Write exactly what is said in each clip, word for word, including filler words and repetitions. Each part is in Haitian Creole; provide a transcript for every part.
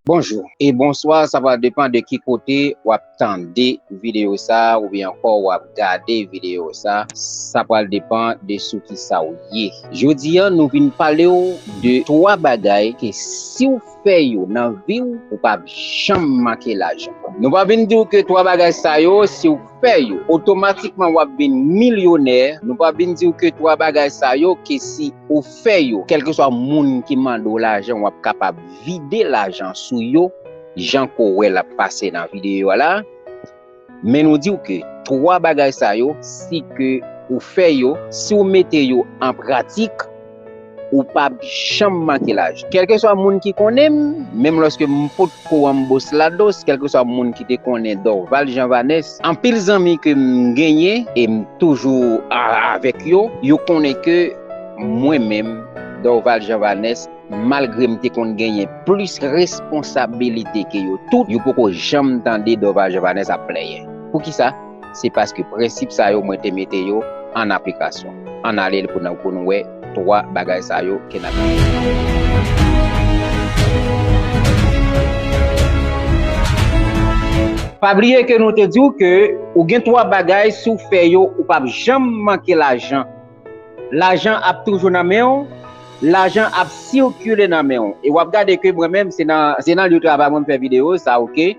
Bonjou e bonswa, sa pral depann de ki kote w ap tande videyo sa a oubyen ankò w ap gade videyo sa a, sa pral depann de sou ki sa w ye. Jodi a, nou vin pale w de twa bagay ke si w fè yo nan vi w, ou p ap janm manke lajan. Nou pa vin di w ke twa bagay sa yo, si w fè yo, otomatikman w ap vin milyonè. Nou pa vin di w ke twa bagay sa yo, ke si ou fè yo, kèlkeswa moun ki mande w lajan, w ap kapab vide lajan sou yo, jan ke w wè l ap pase nan videyo a la. Men nou di w ke twa bagay sa yo, si ke ou fè yo, si w mete yo an pratik, ou p ap janm manke lajan. Kèlkeswa moun ki konnen m, menm lòske m potko an Bos Lados, kèlkeswa moun ki te konnen Dorval Jean Vanesse, anpil zanmi ke m genyen e m toujou a-, avèk yo, yo konnen ke mwen menm, Dorval Jean Vanesse, malgre m te konn genyen plis responsabilite ke yo tout, yo poko janm tande Dorval Jean Vanesse ap plenyen. Poukisa? Se paske prensip sa yo mwen te mete yo an aplikasyon. Ann ale pou nou, pou nou wè twa bagay sa yo ke n ap. Pa bliye ke nou te di w ke ou gen twa bagay, si w fè yo, ou p ap janm manke lajan. Lajan ap toujou nan men w, lajan ap sikile nan men w. E w ap gade ke mwen menm, se nan, se nan lye travay mwen m fè videyo sa, oke?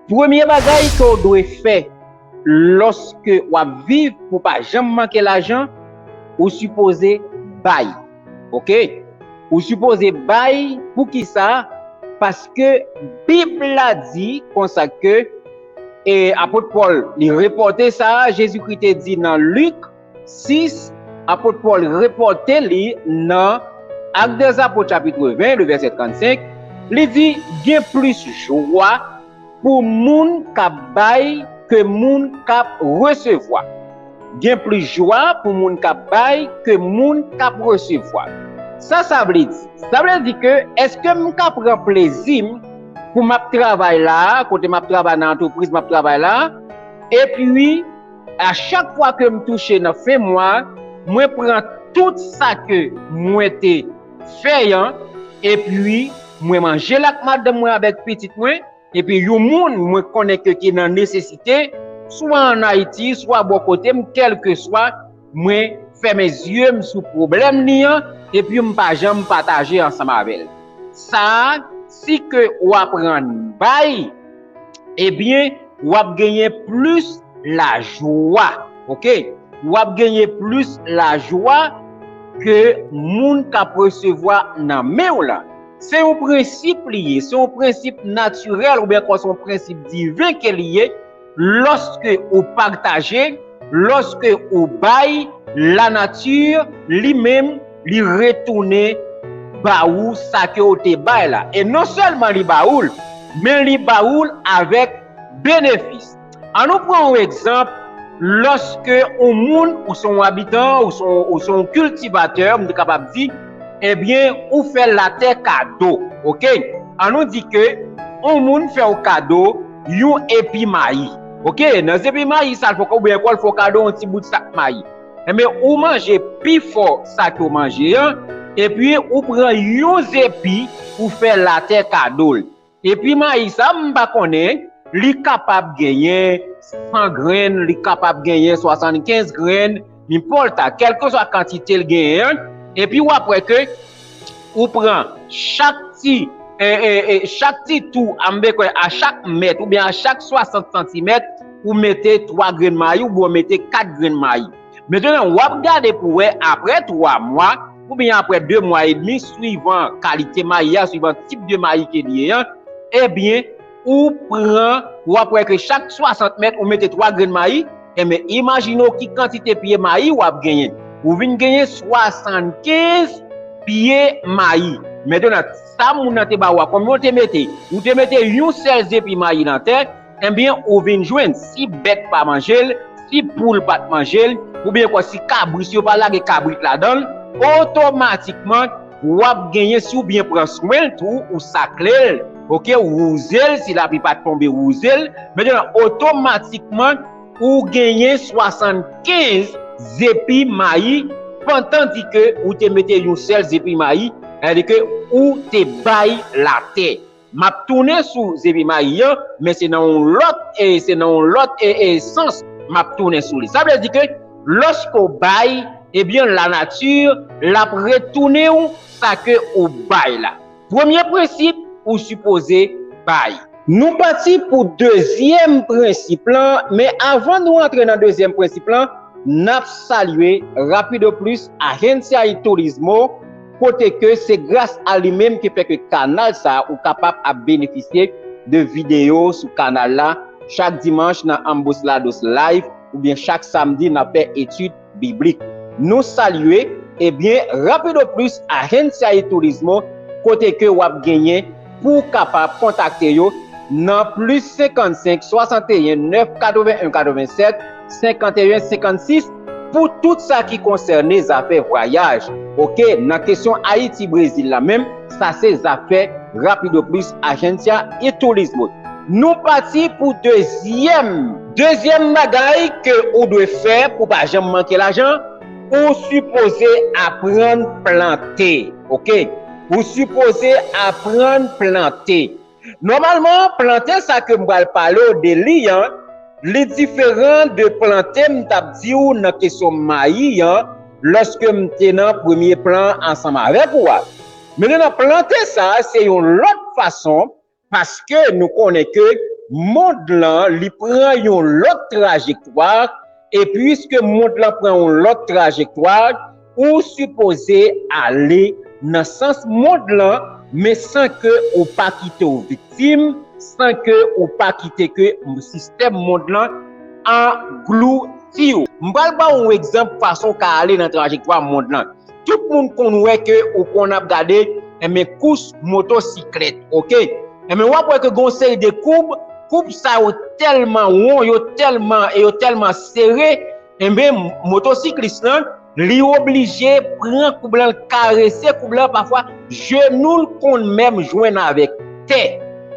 Premye bagay ke w dwe fè lòske w ap viv pou w pa janm manke lajan, ou sipoze bay. Oke? Ou sipoze bay. Poukisa? Paske Bib la di konsa ke, e, apot Pòl, li repòte sa, Jezikri te di nan Lik sis, apot Pòl repòte li nan Actes des Apôtres, chapit ven, le vèsè trannsenk, li di, gen plis jwa pou moun k ap bay ke moun k ap resevwa. Gen plis jwa pou moun k ap bay ke moun k ap resevwa. Sa sa vle di? Sa vle di ke èske m ka pran plezi m pou m ap travay la, kote m ap travay nan antrepriz m ap travay la, epi a chak fwa ke m touche nan fen mwa, mwen pran tout sa ke mwen te fè an, epi mwen manje l ak madanm mwen avèk pitit mwen, epi yon moun mwen konnen ke ki nan nesesite, swa ann Ayiti, swa bò kote m, kèlkeswa, mwen fèmen zye m sou pwoblèm li an, epi m pa janm pataje ansanm avè l. Sa a, si ke w aprann bay, ebyen, w ap genyen plis lajwa, oke? W ap genyen plis lajwa ke moun k ap resevwa nan men w lan. Se yon prensip li ye, se yon prensip natirèl oubyen ankò se yon prensip diven ke li ye. Lòske ou pataje, lòske ou bay, lanati li menm, li retounen ba ou sa ke ou te bay la. E non sèlman li ba ou l, men li ba ou l avèk benefis. An nou pran yon egzanp, lòske yon moun, ou se yon abitan, ou se yon, ou se yon kiltivatè, m te kapab di, ebyen, ou fè latè kado, oke? An nou di ke yon moun fè w kado yon epi mayi, oke? Nan epi mayi sa, l fè w, oubyen ankò l fè w kado yon ti bout sak mayi. Enben, ou manje pi fò sa ke w manje an, epi ou pran yon epi ou fè latè kado l. Epi mayi sa, m pa konnen, li kapab genyen san grenn, li kapab genyen swasannkenz grenn, nenpòt, kèlkeswa kantite l genyen an, epi w ap wè ke ou pran chak ti, e, e, e, chak ti tou, a m bezwen kwè, a chak mèt oubyen a chak swasant santimèt, ou mete twa grenn mayi oubyen ou mete kat grenn mayi. Mentnan, w ap gade pou wè, apre twa mwa, oubyen apre de mwa edmi, swivan kalite mayi a, swivan tip de mayi ke li ye an, ebyen, ou pran, w ap wè ke chak swasant mèt, ou mete twa grenn mayi, enben, imajine w ki kantite pye mayi w ap genyen. Ou vin genyen swasannkenz pye mayi. Mentnan, sa moun nan te ba w a, konbyen w te mete? Ou te mete yon sèl epi mayi nan tè, enben, ou vin jwenn, si bèt pa manje l, si poul pa t manje l, oubyen ankò si kabrit, si yo pa lage kabrit ladan l, otomatikman, w ap genyen, si w byen pran swen l tou, ou sakle l, oke, ou wouze l, si lapli pa t tonbe, wouze l, mentnan, otomatikman, ou genyen swasannkenz epi mayi, pandan di ke ou te mete yon sèl epi mayi, sètadi ke ou te bay latè. M ap tounen sou zepi mayi an, men se nan yon lòt, e se nan yon lòt e, e sans m ap tounen sou li. Sa vle di ke lòske w bay, ebyen, lanati, l ap retounen w sa ke ou bay la. Premye prensip, ou sipoze bay. Nou pati pou dezyèm prensip lan, men avan nou antre nan dezyèm prensip lan, n ap salye Rapido Plus Agencia y Turismo, kote ke se gras a li menm ki fè ke kanal sa a ou kapab ap benefisye de videyo sou kanal la chak dimanch nan Ambos Lados Live oubyen chak samdi n ap fè etid biblik. Nou salye, ebyen, Rapido Plus Agencia y Turismo, kote ke w ap genyen pou w kapab kontakte yo nan plis senkannsenk, swasanteyen, nèf, katrevenn, katrevennsèt, senkanteyen, senkannsis, pou tout sa ki konsène zafè vwayaj. Oke, nan kesyon Ayiti, Brezil la menm, sa se zafè Rapido Plus Agencia y Turismo. Nou pati pou dezyèm. Dezyèm bagay ke ou dwe fè pou pa janm manke lajan, ou sipoze aprann plante. Oke? Ou sipoze aprann plante. Nòmalman, plante sa ke m pral pale w de li an, li diferan de plante m t ap di w nan kesyon mayi an, lòske m te nan premye plan ansanm avèk ou a. Mentnan, plante sa a, se yon lòt fason, paske nou konnen ke mond lan, li pran yon lòt trajektwa, e piske mond lan pran yon lòt trajektwa, ou sipoze ale nan sans mond lan, men san ke ou pa kite w viktim, san ke ou pa kite ke sistèm mond lan anglouti w. M pral ba w yon egzanp fason w ka ale nan trajektwa mond lan. Tout moun konn wè ke ou konn ap gade, enben, kous motosiklèt, oke? Enben, w ap wè ke gen yon seri de koub, koub sa yo tèlman won, yo tèlman, e yo tèlman sere, enben, motosiklis lan, li oblije pran koub lan, l karese koub lan, pafwa jenou l konn menm jwenn avèk tè,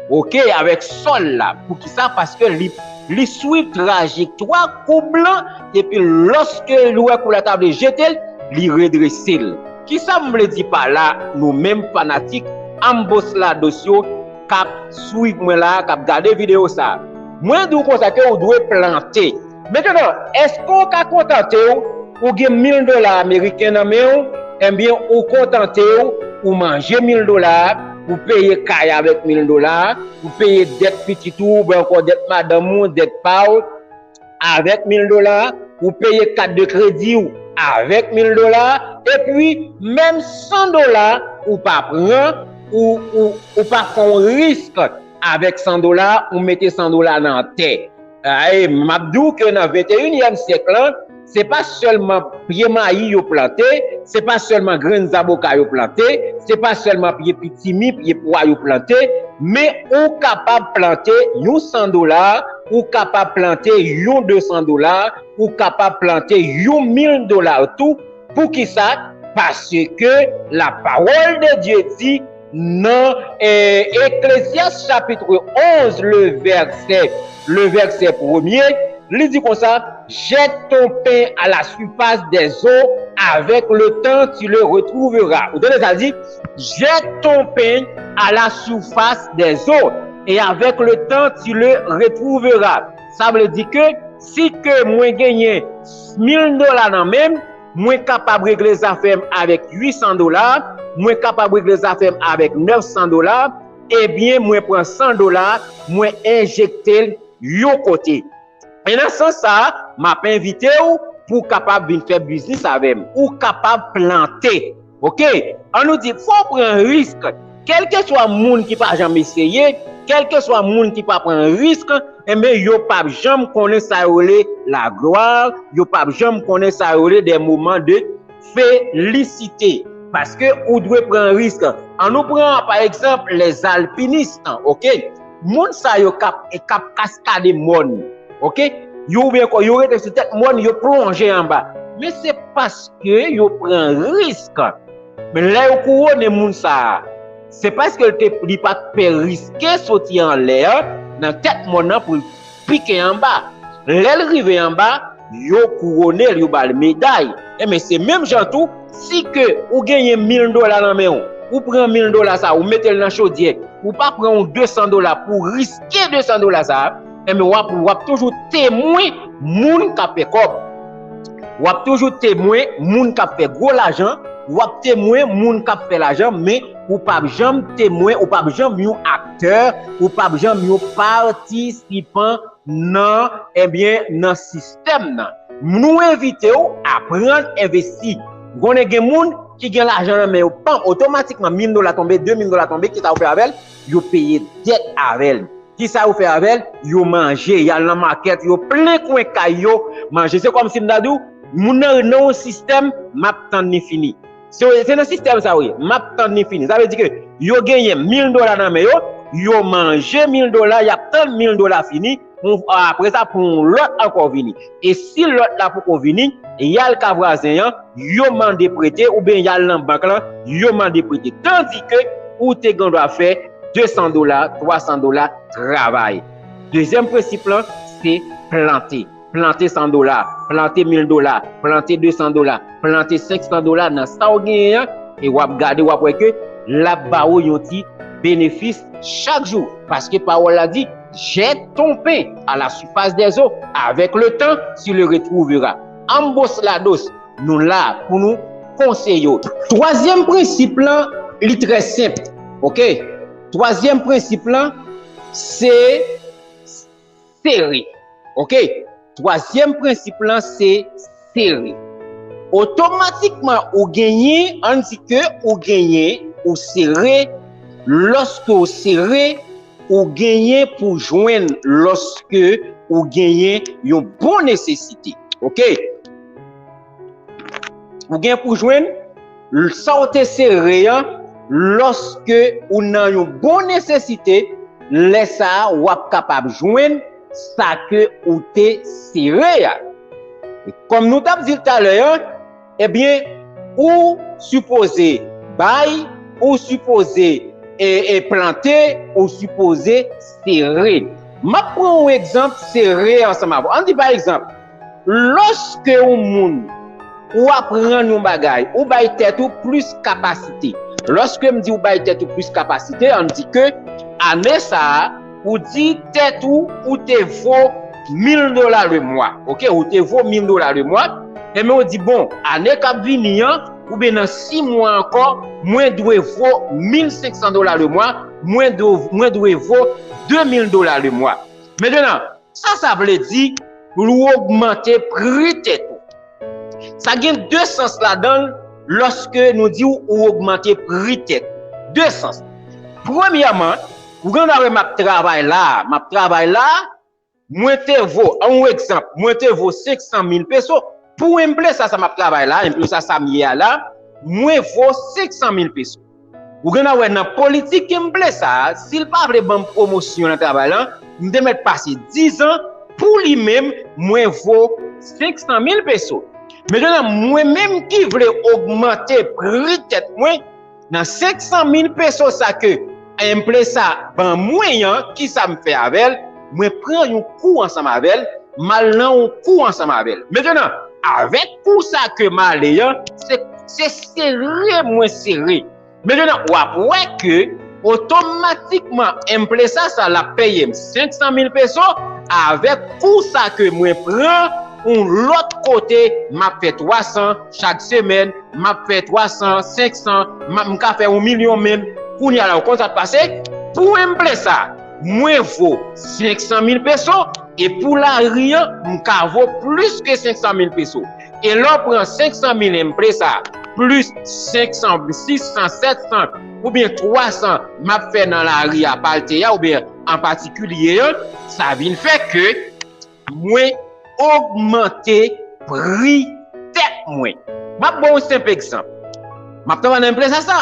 oke, avèk sòl la. Poukisa? Paske li, li swiv trajektwa koub lan, epi lòske li wè koub la ta vle jete l, li redrese l. Kisa m vle di pa la, nou menm fanatik Ambos Lados yo k ap swiv mwen la, k ap gade videyo sa a? Mwen di w konsa ke ou dwe plante. Mentnan, èske w ka kontante w, ou gen mil dola ameriken nan men w, enben, ou kontante w, ou manje mil dola a, ou peye kay avèk mil dola a, ou peye dèt pitit ou, oubyen ankò dèt madanm ou, dèt pa w, avèk mil dola, ou peye kat de kredi w avèk mil dola, epi menm san dola ou pa pran, ou, ou, ou pa fè yon risk avèk san dola, ou mete san dola nan tè. Ay, m ap di w ke nan venteyinyèm syèk lan, se pa sèlman pye mayi yo plante, se pa sèlman grenn zaboka yo plante, se pa sèlman pye pitimi, pye pwa yo plante, men ou kapab plante yon san dola, ou kapab plante yon de san dola, ou kapab plante yon mil dola tou. Poukisa? Paske la pawòl de Dye di nan, eh, Ecclésiaste chapitre onze, le verset, le verset premier, li di konsa, jette ton pain à la surface des eaux, avec le temps tu le retrouveras. Ou tande sa l di? Jette ton pain à la surface des eaux, et avec le temps tu le retrouveras. Sa vle di ke si ke mwen genyen mil dola nan men m, mwen kapab regle zafè m avèk uit san dola, mwen kapab regle zafè m avèk nèf san dola, ebyen, mwen pran san dola, mwen enjekte l yon kote. E nan sans sa a, m ap envite w pou w kapab vin fè biznis avè m. Ou kapab plante. Oke? An nou di, fò w pran risk. Kèlkeswa moun ki pa janm eseye, kèlkeswa moun ki pa pran risk, enben, yo p ap janm konnen sa yo rele laglwa, yo p ap janm konnen sa yo rele des moments de félicité. Paske ou dwe pran risk. An nou pran, pa egzanp, les alpinistes, oke? Moun sa yo k ap, k ap kaskade mòn, oke? Yo oubyen ankò, yo rete sou tèt mòn, yo plonje anba. Men se paske yo pran risk. Men lè yo kouwonnen moun sa a, se paske l te, li pa t pè riske soti anlè a, nan tèt mòn nan pou l pike anba. Lè l rive anba, yo kouwonnen l, yo ba l meday. Enben, se menm jan tou, si ke ou genyen mil dola nan men w, ou pran mil dola sa, ou mete l nan chodyè, ou pa pran yon de san dola pou riske de san dola sa, enben w ap, w ap toujou temwen moun k ap fè kòb. W ap toujou temwen moun k ap fè gwo lajan, w ap temwen moun k ap fè lajan, men ou p ap janm temwen, ou p ap janm yon aktè, ou p ap janm yon patisipan nan, ebyen, nan sistèm nan. Nou envite w aprann envesti. Konnen gen moun ki gen lajan nan men yo, panm, otomatikman mil dola tonbe, de mil dola tonbe, kisa yo fè avè l? Yo peye dèt avè l. Kisa yo fè avè l? Yo manje, y al nan makèt, yo plen kwen kay yo, manje. Se kòmsi m ta di w, moun nan nan yon sistèm, m ap tann li fini. Se, se nan sistèm sa yo ye, m ap tann li fini. Sa vle di ke yo genyen mil dola nan men yo, yo manje mil dola, y ap tann mil dola fini, pou, apre sa, pou yon lòt ankò vini. E si lòt la poko vini, y al ka vwazen an, yo mande prete, oubyen y al nan bank lan, yo mande prete. Tandike ou te gen dwa fè de san dola, twa san dola travay. Dezyèm prensip lan, se plante. Plante san dola, plante mil dola, plante de san dola, plante senk san dola nan sa w genyen an, e w ap gade, w ap wè ke l ap ba ou yon ti benefis chak jou. Paske pawòl la di, jette ton pain à la surface des eaux, avec le temps, tu le retrouveras. Ambos lados, nou la pou nou konseye w. Twazyèm prensip lan, li trè senp. Oke? Twazyèm prensip lan, se sere. Oke? Twazyèm prensip lan, se sere. Otomatikman, ou genyen, ann di ke ou genyen, ou sere. Lòske ou sere, ou genyen pou jwenn lòske ou genyen yon bon nesesite. Oke? Ou gen pou jwenn l-, sa w te sere an, lòske ou nan yon bon nesesite, lè sa a, w ap kapab jwenn sa ke ou te sere a. E kòm nou t ap di l talè an, ebyen, ou sipoze bay, ou sipoze, e, e, plante, ou sipoze sere. M ap pran yon egzanp sere ansanm avè w. Ann di, pa egzanp, lòske yon moun, ou aprann yon bagay, ou bay tèt ou plis kapasite. Lòske m di ou bay tèt ou plis kapasite, ann di ke ane sa a, ou di tèt ou, ou te vo mil dola le mwa. Oke, ou te vo mil dola le mwa. Enben, ou di, bon, ane k ap vini an, oubyen nan sis mwa ankò, mwen dwe vo mil senk san dola le mwa, mwen dwe, mwen dwe vo de mil dola le mwa. Mentnan, sa sa vle di pou w ogmante pri tèt ou? Sa gen de sans ladan l lòske nou di w ou ogmante pri tèt ou. De sans. Premyèman, ou gen dwa wè m ap travay la, m ap travay la, mwen te vo, an yon egzanp, mwen te vo senk san mil peso. Pou enplesa sa m ap travay la, enplesa sa m ye a la, mwen vo senk san mil peso. Ou gen dwa wè nan politik enplesa a, si l pa vle ban m pwomosyon nan travay lan, m te mèt pase dizan, pou li menm, mwen vo senk san mil peso. Mentnan, mwen menm ki vle ogmante pri tèt mwen, nan senk san mil peso sa ke enplesa ban mwen an, kisa m fè avè l? Mwen pran yon kou ansanm avè l, m al nan yon kou ansanm avè l. Mentnan, avèk kou sa ke m ale an, se, se sere mwen sere. Mentnan, w ap wè ke otomatikman enplesa sa l ap peye m senk san mil peso, avèk kou sa ke mwen pran yon lòt kote, m ap fè twa san chak semèn, m ap fè twa san, senk san, m ap, m ka fè yon milyon menm. Kounye a la, ou konn sa k pase? Pou enplesa, mwen vo senk san mil peso, e pou lari an, m ka vo plis ke senk san mil peso. E lè w pran senk san mil enplesa, plis senk san, sis san, sèt san, oubyen twa san, m ap fè nan lari a, palte a, oubyen an patikilye an, sa vin fè ke mwen ogmante pri tèt mwen. M ap ba w yon senp egzanp. M ap travay nan enplesa sa.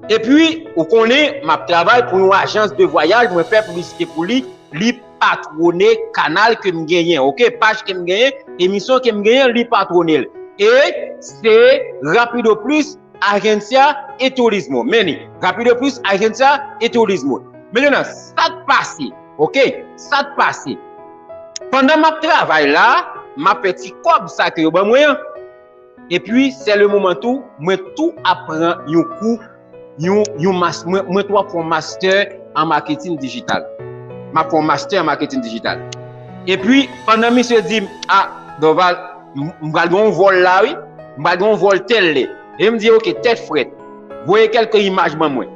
Epi, ou konnen, m ap travay pou yon ajans de vwayaj, mwen fè piblisite pou li, li patwone kanal ke m genyen, oke, paj ke m genyen, emisyon ke m genyen, li patwone l. E se Rapido Plus Agencia y Turismo. Men li, Rapido Plus Agencia y Turismo. Mentnan, sa k pase, oke, sa k pase. Pandan m ap travay la, m ap fè ti kòb sa ke yo ban mwen an. Epi, se le moman tou, mwen tou ap pran yon kou yon, yon mas, mwen, mwen tou ap fè yon master an marketing digital. M ap fè yon master an marketing digital. Epi, pandan misye di m, a, Dorval, m m pral gen yon vòl la, wi. M pral gen yon vòl tèl lè. E m di, oke, tèt frèt. Voye kèlke imaj ban mwen.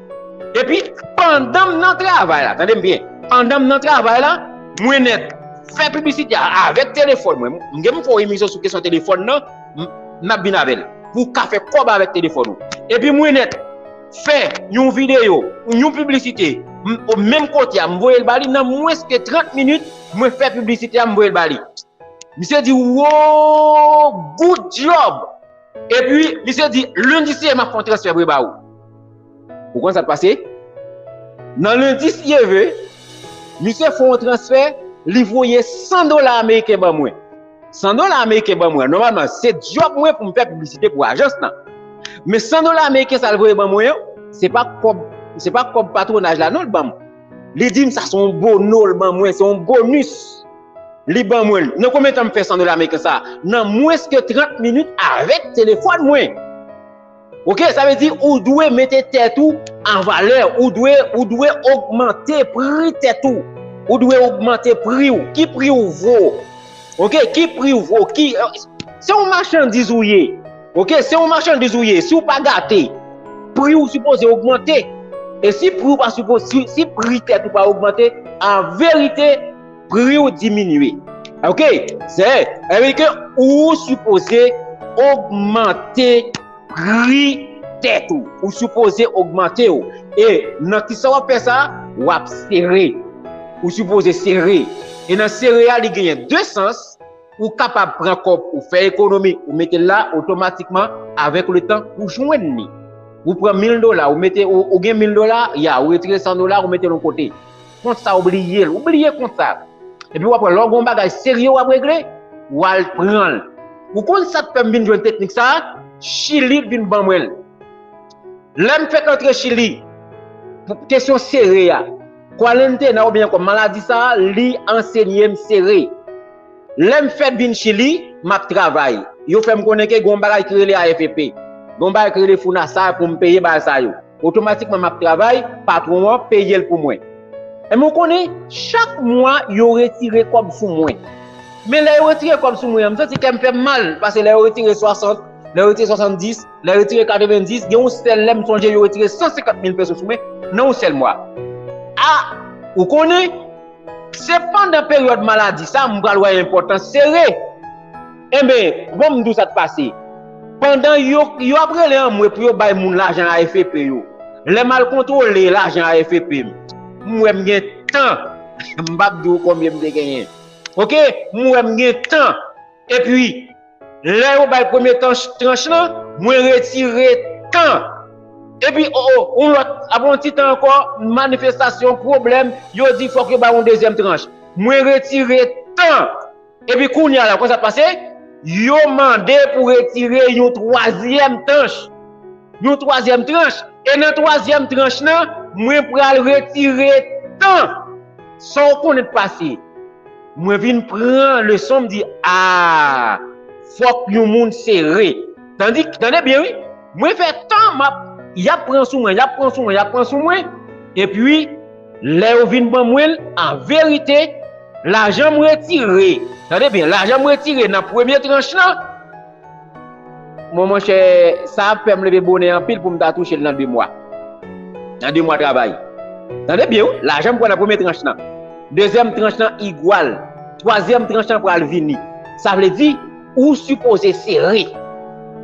Epi, pandan m nan travay la, tande m byen, pandan m nan travay la, mwen nèt fè piblisite a avèk telefòn mwen. M gen m fè yon emisyon sou kesyon telefòn nan, m, n ap vin avè l. Pou w ka fè kòb avèk telefòn ou. Epi mwen nèt fè yon videyo, yon piblisite, m, o menm kote a, m voye l ba li nan mwens ke trant minit, mwen fè piblisite a, m voye l ba li. Misye di, wow, good job! Epi, misye di, lendi si Dye vle, m ap fè yon transfè vre ba ou. Ou konn sa k pase? Nan lendi si Dye vle, misye fè yon transfè, li voye san dola ameriken ban mwen. San dola ameriken ban mwen. Nòmalman, se djòb mwen pou m fè piblisite pou ajans lan. Men san dola ameriken sa l voye ban mwen yo, se pa kòb, se pa kòb patwonaj la non l ban m. Li di m sa se yon bono l ban mwen, se yon bonis. Li ban mwen l. Nan konbyen tan m fè san dola ameriken sa? Nan mwens ke trant minit avèk telefòn mwen. Oke, sa vle di ou dwe mete tèt ou an valè, ou dwe, ou dwe ogmante pri tèt ou. Ou dwe ogmante pri w. Ki pri w vo? Oke, ki pri w vo? Ki, se yon machandiz ou ye. Oke, se yon machandiz ou ye. Si w pa gate, pri w sipoze ogmante. E si pri w pa sipoze, si, si pri tèt ou pa ogmante, an verite, pri w diminye. Oke, se, sa vle di ke ou sipoze ogmante pri tèt ou. Ou sipoze ogmante w. E nan ki sa w ap fè sa? W ap sere. Ou sipoze sere. E nan sere a, li genyen de sans. Ou kapab pran kòb ou fè ekonomi, ou mete l la, otomatikman, avèk letan, ou jwenn li. Ou pran mil dola, ou mete, ou, ou gen mil dola, ya, ou retire san dola, ou mete l yon kote. Kont sa, ou bliye l, ou bliye kont sa. Epi w ap wè, lè w gen yon bagay serye w ap regle, w al pran l. Ou konn sa k fè m vin jwenn teknik sa a? Chili vin ban mwen l. Lè m fèk antre Chili, pou kesyon sere a, kwalentena oubyen ankò maladi sa a, li ansenye m sere. Lè m fèk vin Chili, m ap travay. Yo fè m konnen ke gen yon bagay ki rele A F P. Gen yon bagay ki rele FUNASA pou m peye bagay sa yo. Otomatikman, m ap travay, patwon an peye l pou mwen. Ebyen, ou konnen, chak mwa, yo retire kòb sou mwen. Men lè yo retire kòb sou mwen an, m santi kè m fè m mal, paske lè yo retire swasant, lè yo retire swasanndis, lè yo retire katrevenndis, gen yon sèl lè m sonje yo retire san senkant mil peso sou mwen, nan yon sèl mwa. A, ou konnen, se pandan peryòd maladi sa, m pral wè enpòtans sere. Enben, bon, m di w sa k pase. Pandan yo, yo ap rele anmwe pou yo bay moun lajan A F P yo. Lè m al kontwole lajan A F P m, m wè m gen tan. M p ap di w konbyen m te genyen. Oke? M wè m gen tan. Epi, lè yo bay premye tranch, tranch lan, mwen retire tan. Epi, o, o, yon lòt, apre yon ti tan ankò, manifestasyon, pwoblèm, yo di fòk yo bay yon dezyèm tranch. Mwen retire tan. Epi kounye a la, konn sa k pase? Yo mande pou retire yon twazyèm tranch. Yon twazyèm tranch. E nan twazyèm tranch lan, mwen pral retire tan. Sa w konnen k pase? Mwen vin pran leson, m di, a, fòk yon moun sere. Tandi, tande byen, wi. Mwen fè tan, m ap, y ap pran sou mwen, y ap pran sou mwen, y ap pran sou mwen. Epi, lè yo vin ban mwen l, an verite, lajan m retire, tande byen, lajan m retire nan premye tranch lan, mon, monchè, sa ap fè m leve bonè anpil pou m ta touche l nan de mwa. Nan de mwa travay. Tande byen, wi, lajan m pran nan premye tranch lan. Dezyèm tranch lan igwal. Twazyèm tranch lan pral vini. Sa vle di, ou sipoze sere.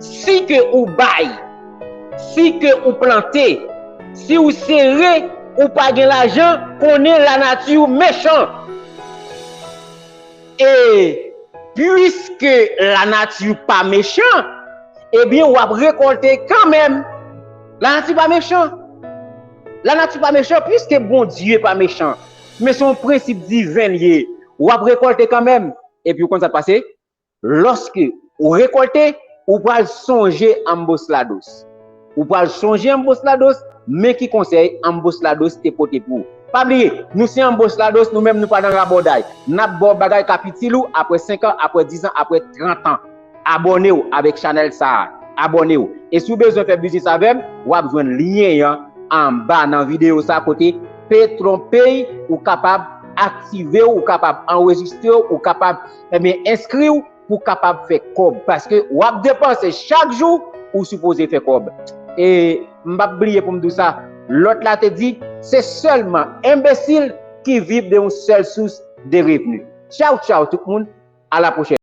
Si ke ou bay, si ke ou plante, si ou sere, ou pa gen lajan, konnen lanati mechan. E piske lanati pa mechan, ebyen, w ap rekòlte kanmenm. Lanati pa mechan. Lanati pa mechan, piske Bondye pa mechan. Men se yon prensip diven l ye. W ap rekòlte kanmenm. Epi, ou konn sa k pase? Lòske ou rekòlte, ou pral sonje Ambos Lados. Ou pral sonje Ambos Lados, men ki konsèy Ambos Lados te pote pou ou. Pa bliye, nou se Ambos Lados, nou menm nou pa nan rabòday. N ap ba w bagay k ap itil ou apre senk an, apre diz an, apre trant an. Abòne w avèk chanèl sa a. Abòne w. E si w bezwen fè biznis avè m, w ap jwenn lyen an anba nan videyo sa kote Petronpay, ou kapab aktive w, ou kapab anrejistre w, ou kapab, ebyen, enskri w pou kapab fè kòb. Paske w ap depanse chak jou, ou sipoze fè kòb. E m p ap bliye pou m di w sa, lòt la te di, se sèlman enbesil ki viv de yon sèl sous de revni. Tchaw, tchaw tout moun, a la pwochèn.